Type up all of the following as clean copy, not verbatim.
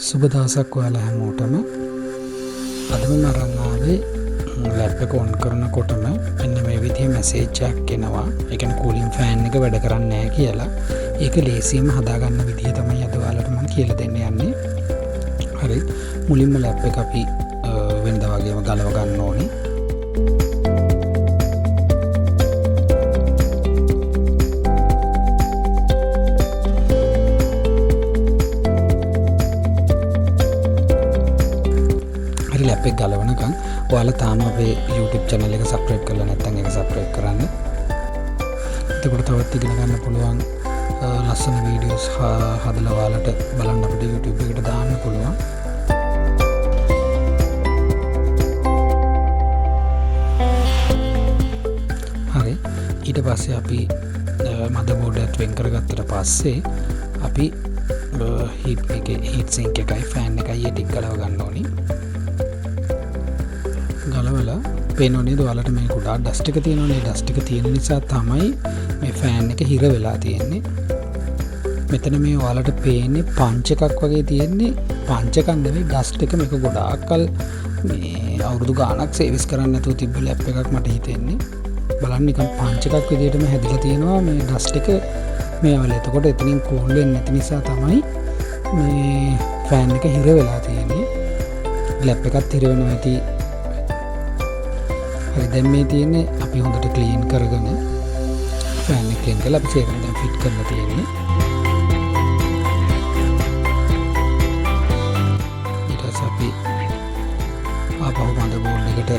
සුබ දවසක් ඔයාලා හැමෝටම. අද මම අරන් ආවේ ලැප් එක ඔන් කරනකොටම මෙන්න මේ විදිහේ මැසේජ් එකක් එනවා. ඒ කියන්නේ කූලින් ෆෑන් එක වැඩ කරන්නේ නැහැ කියලා. ඒක ලේසියෙන්ම හදාගන්න විදිය තමයි අද ඔයාලට මම කියලා දෙන්න යන්නේ. හරි. මුලින්ම ලැප් එක අපි වෙනදා වගේම ගලව ගන්න ඕනේ. හරි, ලැප් එක ගලවනකම් ඔයාලා තාම අපේ YouTube channel එක subscribe කරලා නැත්නම් ඒක subscribe කරන්න. එතකොට තවත් ඉගෙන ගන්න පුළුවන් ලස්සන වීඩියෝස් හදලා ඔයාලට බලන්න අපිට YouTube එකට දාන්න පුළුවන්. හරි, ඊට පස්සේ අපි මදර්බෝඩ් එකත් වෙන් කරගත්තට පස්සේ අපි හීට් එකේ හීට් සින්ක් එකයි ෆෑන් එකයි ඒ ටික ගලව ගන්න ඕනි. ගලවලා පේනව නේද ඔයාලට මේ ගොඩාක් ඩස්ට් එක තියෙනවනේ. ඩස්ට් එක තියෙන නිසා තමයි මේ ෆෑන් එක හිර වෙලා තියෙන්නේ. මෙතන මේ ඔයාලට පේන්නේ පංච එකක් වගේ තියෙන්නේ. පංච එකක් නෙවෙයි ඩස්ට් එක. මේක ගොඩාක් කල් මේ අවුරුදු ගාණක් සර්විස් කරන්න නැතුව තිබ්බ ලැප් එකක් මට හිතෙන්නේ. බලන්න නිකන් පංච එකක් විදියටම හැදිලා තියෙනවා මේ ඩස්ට් එක මේ වෙලාවේ. එතකොට එතනින් කූල් වෙන්නේ නැති නිසා තමයි මේ ෆෑන් එක හිර වෙලා තියෙන්නේ. ලැප් එකත් හිර වෙනවා ඇති. හරි, දැන් මේ තියෙන්නේ අපි හොඳට ක්ලීන් කරගෙන ෆෑන් එක ක්ලීන් කරලා අපි සේරම දැන් ෆිට කරලා තියෙන්නේ. ඊට පස්සේ අපි ආපහු මදර්බෝඩ් එකට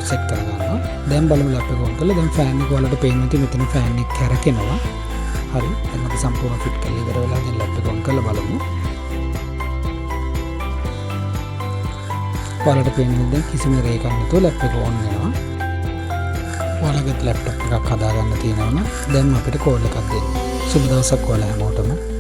සෙට් කරගන්නවා. දැන් බලමු ලැප් එක ඔන් කරලා. දැන් ෆෑන් එක ඔයාලට පේනවා ඇති මෙතන ෆෑන් එක කැරකෙනවා. හරි, දැන් අපි සම්පූර්ණ ෆිට කරලා ඉවර වෙලා දැන් ලැප් එක ඔන් කරලා බලමු. ඔයාලට පේන්නේ දැන් කිසිම එරර් එකක් නැතුව ලැප් එක ඔන් වෙනවා. ඔයාලගේ ලැප්ටොප් එකක් හදාගන්න තියෙනවා නම් දැන් අපිට කෝල් එකක් දෙන්න. සුබ දවසක් ඔයාලා හැමෝටම.